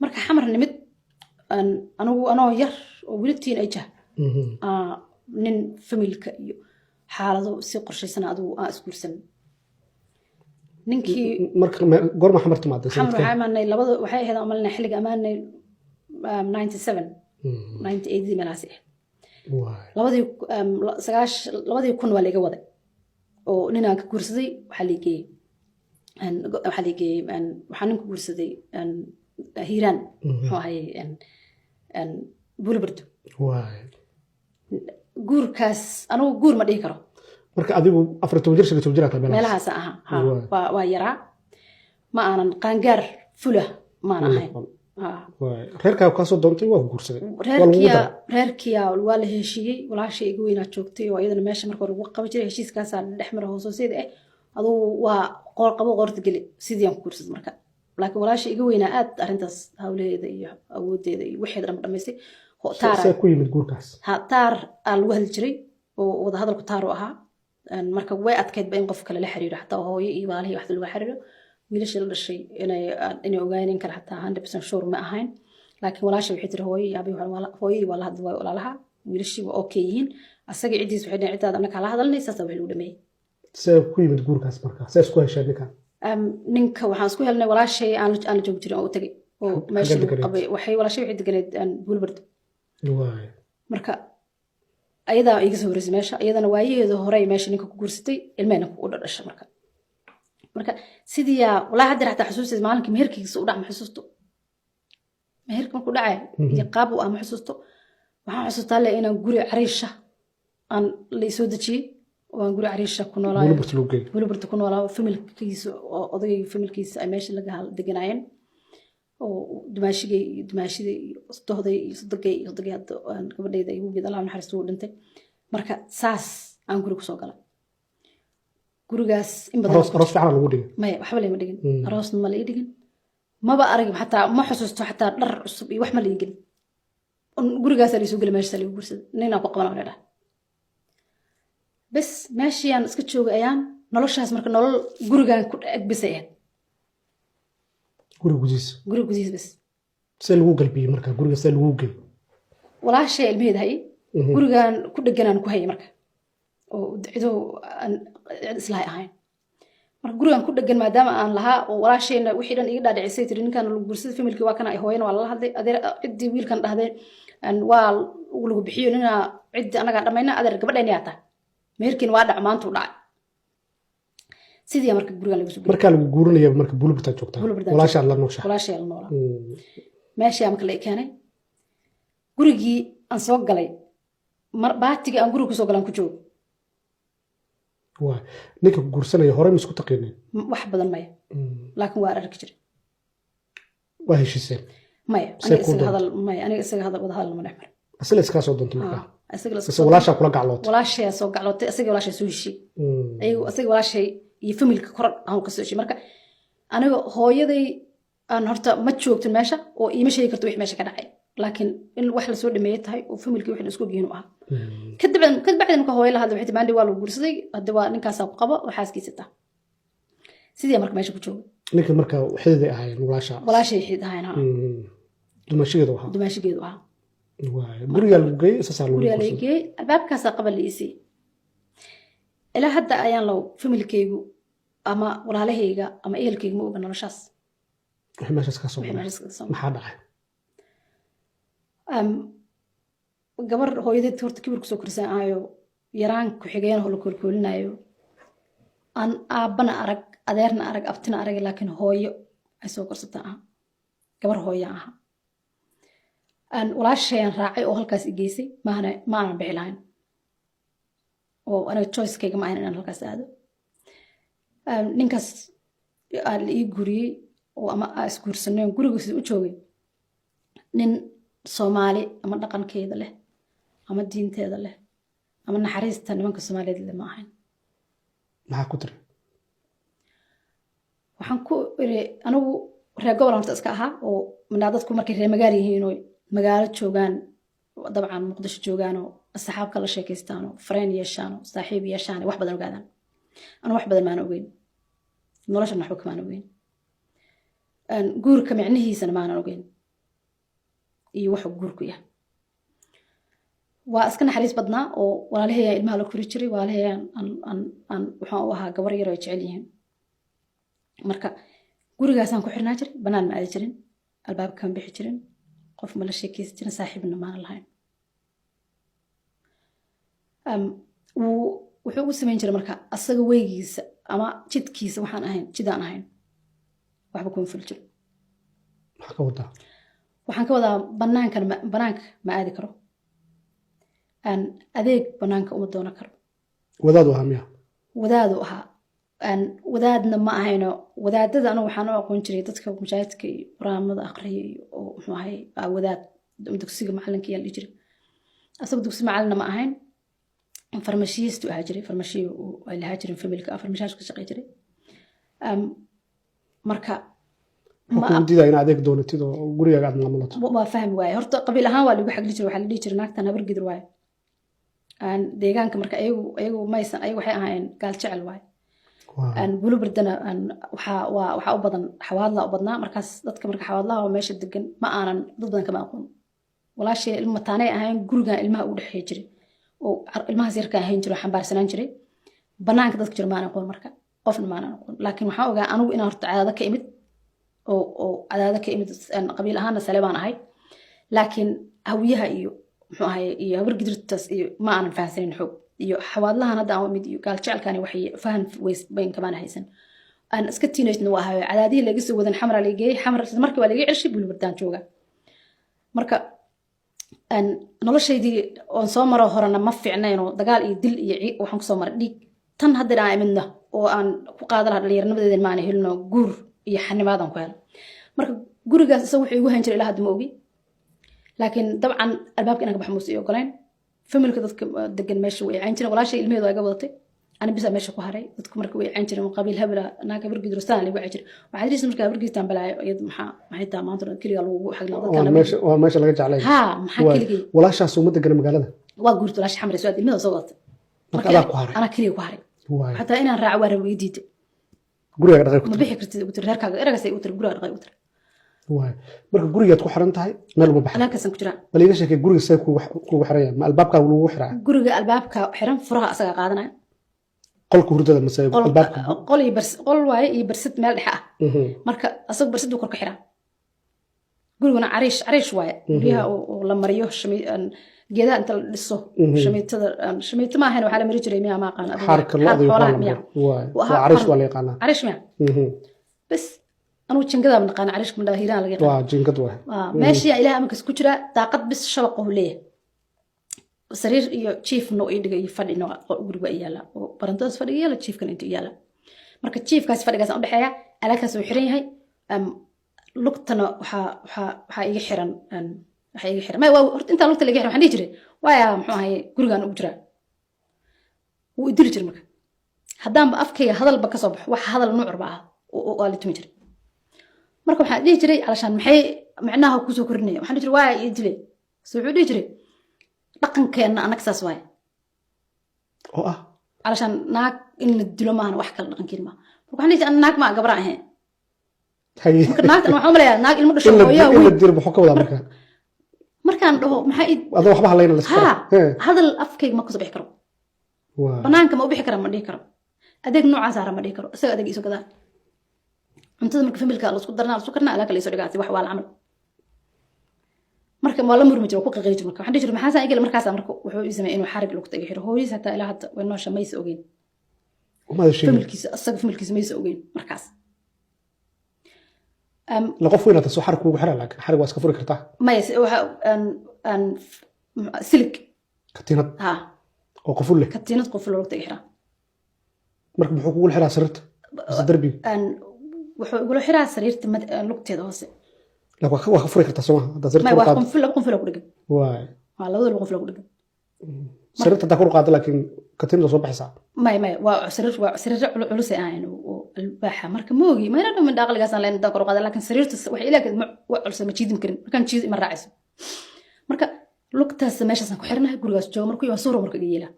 Marka Xamar nimid, anigu anoo yar oo weli teenager, nin familka iyo xaalado si qorshaysan adigu aan isguursan ninkii. Marka goorma Xamar timaaday? Xamar Sanadkee? Waxaa imaanay labada, waxay ahayd aan malinay xilliga amaanay 97, 98 meelahaas ah. Labadii 2000 waa laiga waday oo ninaan ka guursaday. Waxaa laigeeyey, waxaa nin ku guursaday Hiiraan, muxuu ahay, Buulobardo. Guurkaas anigu guur ma dhihi karo. Marka adigu 14 jir, 15 jir aad tahay meelahaas. Meelahaas ahaa ha. Waa yaraa, ma aanan qaangaar fulah maan ahayn. Ha. Reerkaa kaasoo doontay, waa ku guursaday, waa lagugu Reerkiya daray. Reerkiya waa la heshiiyey. Walaashay iga weynaa joogtay oo iyadana meesha marka hore ugu qaban jiray. Heshiiskaasaa dhex mara hoosoosyada ah, adugu waa qoor qabo qoorta geli, sidii aan ku guursaday marka. Laakiin walaashay iga weynaa aad arrintaas hawlaheeda iyo awoodeeda iyo waxeeda dhan dhamaystay. Taara. See ku yimid guurkaas? Ha, taar aa lagu hadli jiray oo wada hadalku taar u ahaa. Marka way adkaydba in qof kale la xiriiro, xataa hooyo iyo walaalihii wax lagu xiriiro. Wiilashii la dhashay inay ogaayeen in kale xataa 100% sure ma ahayn. Laakiin walaasha waxay tiri hooyo iyo aabihi, hooyadii waa la hadli waayo, walaalaha wiilashii waa okay yihiin, asaga ciddiis waxay dhaheen ciddaada annaka la hadalnay. Saasaa wax lagu dhameeyey. See ku yimid guurkaas marka? See isku hesheen ninkan? Ninka waxaan isku helnay walaashay aan la joogi jirin oo u tagay oo meesha Xagee lagu deganeed? qabay. Waxay walaashay waxay deganeed Buulbardo. Marka ayadaa iga soo horreysay meesha, iyadana waayaheeda horey meesha ninka ku guursatay, ilmehena u dhadhasha. Marka sidiyaa walaa haddeer xataa xusuustaysa maalinka meherkiisa u dhac ma xusuusto. Meherka markuu dhacay iyo qaab u ah ma xusuusto. Waxaan xusuustaa le inaan guri cariisha aan la isoo dejiyey oo aan guri cariisha ku noolaayo. Buulobarto lagu geeyey. Buulobarta ku noolaa, familkiisa oo odagayga familkiisa ay meesha laga deganaayeen, oo dumaashigay iyo dumaashiday iyo sodohday iyo sodogay iyo sodogay hadda aan gabadhayda igu geed, Allah naxariisto, wuu dhintay. Marka saas aan guri kusoo galay, gurigaas in badan. Aroos fiican lagu dhigay? Maya, waxba layma dhigin. Aroosna ma la ii dhigin, maba arag xataa, ma xusuusto xataa dhar cusub iyo wax ma la ii gelin. Gurigaasaa laisoo gelay, meeshaasa laigu guursaday, ninaan ku qaban la dhaha bes. Meeshii aan iska joogay ayaan noloshaas, marka nolol gurigaan ku eg bisay ahayd. Guriga gudihiisa? Guriga gudihiisa bes. See lagu galbiyey marka guriga? See lagu geeyey? Walaashay ilmaheeda hayay, gurigaan ku dheganaan ku hayay marka, oo cido aan cid islahay ahayn. Marka gurigan ku dhegan maadaama aan lahaa oo walaashayna wixii dhan iga dhaadhicisay, tiri ninkan lagu guursaday, familkii waa kana, ay hooyana waa lala hadlay, adeer ciddii wiilkan dhahdeen waa lagu bixiyo ninaa ciddii annagaa dhammayna, adeer gabadheen yaa tahay, meherkiina waa dhac, maanta u dhacay. Sidii marka gurigan lagu soo geliyay. Markaa lagu guurinaya marka Buulobartaad joogtaa? Buulobartaan. Walaashaad la nooshahay? Walaashay la noolaa. Meeshii marka la i keenay, gurigii aan soo galay, mar baatigii aan guriga kusoo galaan ku joogo. Waay, ninka ku guursanaya horey ma isku taqiineen? Wax badan maya, laakiin waa arki jiray. Waa heshiiseen? Maya. See Aniga kuu isaga doontay? hadal maya, aniga isaga hadal wada hadal ma dhex marin. Asila iskaa soo doontay markaa? Ah, isaga la Mise walaashaa kula gaclootay? Walaashay soo gaclootay, isaga walaashay soo heshiiyey. Ayagu isaga walaashay iyo familka kor aan ka soo heshiiyey. Marka aniga hooyaday aan horta ma joogtin meesha oo iima sheegi karto wixii meesha ka dhacay, laakiin in wax lasoo dhameeyey tahay oo familkii wixii la isku ogyihiin u ahaa. Kadib kadbacdi marka hooyo la hadlay, waxay tii maandhi waa lagu guursaday, hadda waa ninkaasaa ku qaba oo xaaskiisa taa. Sidii marka meesha ku joogay. Ninka marka xididay ahaayeen walaasha? Walaashay xid ahayn ha. Dumashigeedu ahaa. Dumaashigeedu ahaa. Waay, gurigaa lagu geeyey, saasaa lagu Gurigaa laga guursaday. geeyey, albaabkaasaa qaba la iisii. Ilaa hadda ayaan low familkaygu ama walaalahayga ama ehelkaygu ma oga noloshaas. Wixii meeshaas ka soo wixii maray. Meeshaas ka soo maray. Maxaa dhacay? Gabar hooyadeed horta kibir kusoo korsan ahayo, yaraan ku-xigeen oo la koolkoolinayo, aan aabbana arag, adeerna arag, abtina arag, laakiin hooyo ay soo korsataan aha, gabar hooyaan aha. Aan walaashayaan raacay oo halkaas i geysay maahana ma aanan bixi lahayn, oo aniga choicekayga ma ahayn inaan halkaas aado. Ninkaas aa la ii guriyey oo ama aa isguursanay oo gurigiisa u joogay, nin Soomaali ama dhaqankeeda leh ama diinteeda leh ama naxariista nimanka Soomaaliyeed leh ma ahayn. Maxaa ku tiri? Waxaan ku iri anigu reer gobol horta iska ahaa, oo manaa dadku markay reer magaal yihiin oo magaalo joogaan, dabcan Muqdisho joogaan, oo asxaabka la sheekaystaan oo friend yeeshaan oo saaxiib yeeshaan, wax badan ogaadaan. Anu wax badan maana ogeyn, noloshan waxba kamaan ogeyn, guurka micnihiisana maanan ogeyn. Iyo waxa guurku yahay waa iska naxariis badnaa oo walaalahayaan ilmaha la kori jiray, walaalahayaan aan waxaan u ahaa gabar yar oo ay jecel yihiin. Marka gurigaasaan ku xirnaa jiray, banaan ma aadi jirin, albaabka kama bixi jirin, qof ma la sheekeysan jirin, saaxiibna maana lahayn. Wuxuu ugu samayn jiray marka asaga weygiisa ama jidkiisa waxaan ahayn, jidaan ahayn, waxba kuma fuli jirin. Maxaa ka wadaa? Waxaan ka wadaa banaankan banaanka ma aadi karo, aan adeeg banaanka uma doonan karo. Wadaadu ahaa miya? Wadaadu ahaa. Aan wadaadna ma ahayno. Wadaadada anigu waxaan u aqoon jiray dadka masaajidka iyo quraamada aqriya iyo oo muxuu ahay wadaad dugsiga macalinka ayaa la dhihi jiray. Asaga dugsi macalinna ma ahayn, farmashiyistu ahaa jiray. Farmashiyo ay lahaa jirin familka, farmashiyaashu ka shaqey jiray. Marka Muxuu kugu diidaya in adeeg doonatid oo gurigaaga aad maamulato? Waa fahmi waaye. Horta qabiil ahaan waa lagu xagli jiray. Waxaa la dhihi jiray naagtan habar gidir waaye. Aan deegaanka marka ayagu maysan, ayagu waxay ahaayeen gaal jecel waaye. Aan Buluberdana aan waxaa waa waxaa u badan Xawaadla u badnaa markaas dadka. Marka Xawaadlaha oo meesha degan ma aanan dad badan kama aqoon. Walaashay ilma mataanay ahayn, gurigan ilmaha ugu dhexeey jiray oo ilmahaas yarkaan hayn jiray oo xambaarsanaan jiray. Banaanka dadka jira maanan aqoon, marka qofna maanan aqoon. Laakiin waxaan ogaa anigu inaan horta Cadaado ka imid oo Cadaado ka imid, aan qabiil ahaanna sale baan ahay, laakiin Hawiyaha iyo muxuu ahay iyo habar gidirtaas iyo ma aanan fahansanin xoog iyo Xawaadlahan hadda aan u imid iyo gaal jecelkani waxay fahan weyn kamaan haysan. Aan iska teenage waa ahay. Cadaadihii laga soo wadan Xamra laga geeyey. Xamra isla markii waa laga celshay, Bulubardaan jooga. Marka aan noloshaydii oon soo maro horena ma fiicnayn oo dagaal iyo dil iyo waxaan kusoo maray dhiig. Tan hadda aan imidna oo aan ku qaada lahaa dhallinyarnimadeeda maana helino, guur iyo xanimaadaan ku helay. Marka gurigaas isaga wuxuu igu hayn jiray ilaa hadda ma ogi, laakiin dabcan albaabka inaan ka baxo muuse ii ogolayn. Familka dadka degan meesha way cayn jireen. Walaashay ilmaheedu waa iga wadatay, ani bisa meesha ku haray. Dadku marka way cayn jireen, qabiil hebela, naag habargidrostaan lagu cayn jiray. Waxaa jiraysa marka habargidtaan balaayo iyada maxay taa maanta dhan keligaa lagugu xaglaa dadkaan. Waa meesha laga jeclay. Haa, maxaa keligay? Walaashaas uma degana magaalada? Waa guurta walaasha, Xamre soo aad, ilmaheeda soo wadatay. Marka adaa ku haray? Anaa keliga ku haray. Xataa inaan raaco waa raba, ii diiday. Gurigaaga dhaqay ku ma tiri? Bixi kartid ugu tiri, reerkaaga eragaasay ugu tiri, guriga dhaqay ugu tiri. Waay, marka gurigaad ku xiran tahay, meel uma baxay? Albaabkaasaan ku jiraa. Bal iiga sheekay guriga, see kugu xiran yahay? Ma albaabkaagu lagugu xiraa? Guriga albaabka xiran, furaha asagaa qaadanaya. Qolka hurdada mase albaabka? Qol iyo bars, qol waaye iyo barsid meel dhexe ah. Marka asaga barsiduu kor ka xiraa. Guriguna cariish cariish waaye, guryaha oo la mariyo geedaha inta la dhiso. Shamiitada shamiito ma ahayn, waxaa la mari jiray miyaa, ma aqaan. Xaarka lo'da iyo xoolaha waxaa la miya? mariyo. Waay, waa cariish, waa la yaqaanaa. Cariish miya? Bas anugu jingadaa ma naqaana, cariishka ma dhaha, Hiiraan laga yaqaan. Waa jinkad waay. Waa meeshii Ilaah amarkiis ku jiraa. Daaqad bis shabaq uu leeyahay, sariir iyo jiifna ii dhigay iyo fadhina guriga waa yaala oo barandadaas fadhiga yaala, jiifkana inta yaala. Marka jiifkaas fadhigaas aan udhexeeya, alaabkaas uu xiran yahay. Lugtana waxaa iga xiran waxaa iga xiran, maya, waa horta intaan lugta laga xiran waxaan dhihi jiray waaya muxuu ahay gurigaan ugu jiraa. Wuu i dili jiray. Marka haddaanba afkayga hadalba kasoo baxo, wax hadal nuucur ba ah waa la tumi jiray. Marka waxaan dhihi jiray calashaan maxay micnaha kusoo kordhinaya? Waxaan dhihi jiray waaya ii dilay. So wuxuu dhihi jiray dhaqankeenna annaga saas waaye. Oo ah? Calashaan naag in la dilo maahan, wax kale dhaqankeena maaha. Marka waxaan dhihi jiray naag maa, gabra ahayn. Marka naagtan waxaan u malayaa naag ilmo dhasho In la hooyaa in la weyn. diro muxuu ka wadaa marka? Markaan dhaho maxaa ii Adoo waxba halayna la iska haa, hadal afkayga ma kasoo bixi karo. Banaanka ma u bixi kara, ma dhihi karo. Adeeg noocaas ara ma dhihi karo. Isaga adeeg iisoo gadaa cuntada. Marka familka lasku darnaa, lasku karnaa, alaa kala isoo dhigaasi wax waa la camal. Marka waa la murmi jira, waa ku qaqili jira. Marka waxaan dhihi jiray maxaa igala? Markaasa marka wuxuu ii sameeyay inuu xarig lugta iga xiro. Hooyadiis hataa ilaa hadda way noosha, maysa ogeyn. Umaada sheegin? Familkiisa, asaga familkiisa maysa ogeyn markaas. La qof weyn soo xarig kuugu xiraa, laakiin xarig waa iska furi kartaa. Maya, waxa silig. Katiinad? Ha. Oo qoful leh? Katiinad qoful lugta iga xiraa. Marka muxuu kugu xiraa, sariirta mise darbiga? Wuxuu igula xiraa sariirta lugteeda hoose. La waa ka furi kartaa soo maha haddaad sariirta maya kor waa qaado? Qunful, laba qunful ku dhegan. Waa labada laba qunful ku dhegan. Sariirta haddaa kor u qaado, laakiin katiinada soo baxaysaa. Maya, waa sariir, waa sariir culus ay ahayn oo alwaaxa. Marka ma ogi, mayna dhamin aqligaasaan leen intaan kor u qaada, laakiin sariirta waxay ilaa waa culus, ma jiidin karin. Markaan jiido ima raacayso. Marka lugtaas meeshaasaan ku xirnahay, gurigaas jooga. Markuu waa suura marka iga yeelaa.